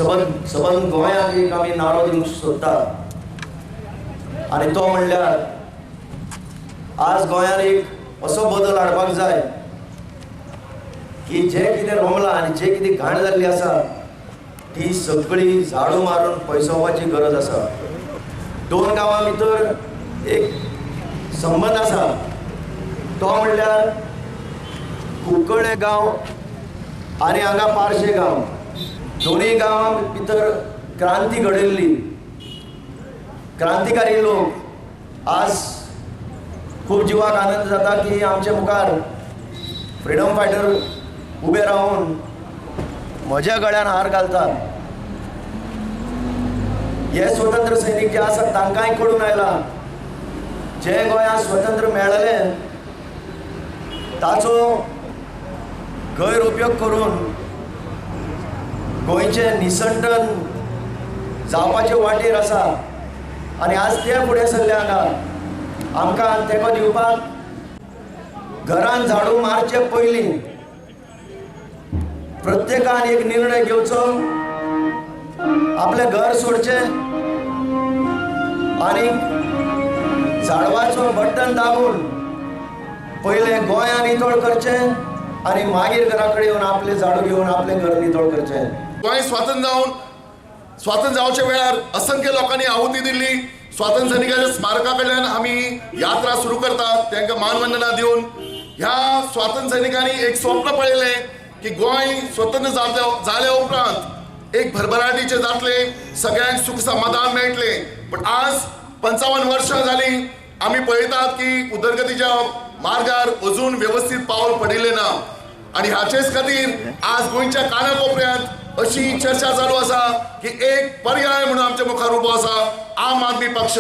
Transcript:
सबंद सबंद गोंयाक एक आमी नारो दिवंक सोदता आनी तो म्हणल्यार आज गोंयान एक असो बदल हाडपाक जाय की जें कितें रोमलां आनी जें कितें घाण जाल्ली आसा ती सगळी झाडू मारून पयसोवपाची गरज आसा. दोन गांवां भितर एक संबंद आसा तो म्हणल्यार कुंकळे गांव आनी हांगा पार्शे गांव. दोनूय गांवां भितर क्रांती घडयल्ली, क्रांतिकारी लोक. आज खूब जिवाक आनंद जाता की आमच्या मुखार फ्रिडम फायटर उबे रावन म्हज्या गळ्यान हार घालतात. हे स्वतंत्र सैनीक जे आसात तांकांय कळून आयला जे गोंयांत स्वतंत्र मेळ्ळें ताचो गैरउपयोग करून गोंयचें निसंटन जावपाचे वाटेर आसा आनी आज ते फुडें सरले हांगा आमकां तेंको दिवपाक. घरान झाडू मारचे पयलीं प्रत्येकान एक निर्णय घेवचो, आपलें घर सोडचें आनी झाडवाचो बटन दाबून पयलें गोंयान नितळ करचें आनी मागीर घरा कडेन येवन आपलें झाडू घेवन आपलें घर नितळ करचें. गोंय स्वातंत्र्य जावन स्वातंत्र्य जावच्या वेळार असंख्य लोकांनी आहुती दिल्ली. स्वातंत्र्य सैनिकाच्या स्मारका कडल्यान आमी यात्रा सुरू करतात तांकां मानवंदना दिवन. ह्या स्वातंत्र्य सैनिकांनी एक स्वप्न पळयलें की गोंय स्वतंत्र जाल्या उपरांत एक भरभराटीचें जातलें, सगळ्यांक सुख समाधान मेळटलें. पण आज 55 वर्सां जालीं आमी पळयतात की उदरगतीच्या मार्गार अजून व्यवस्थीत पावल पडिल्लें ना आनी हाचेच खातीर आज गोंयच्या काना कोपऱ्यांत अशी चर्चा चालू आसा की एक पर्याय म्हणून आमच्या मुखार उबो आसा आम आदमी पक्ष.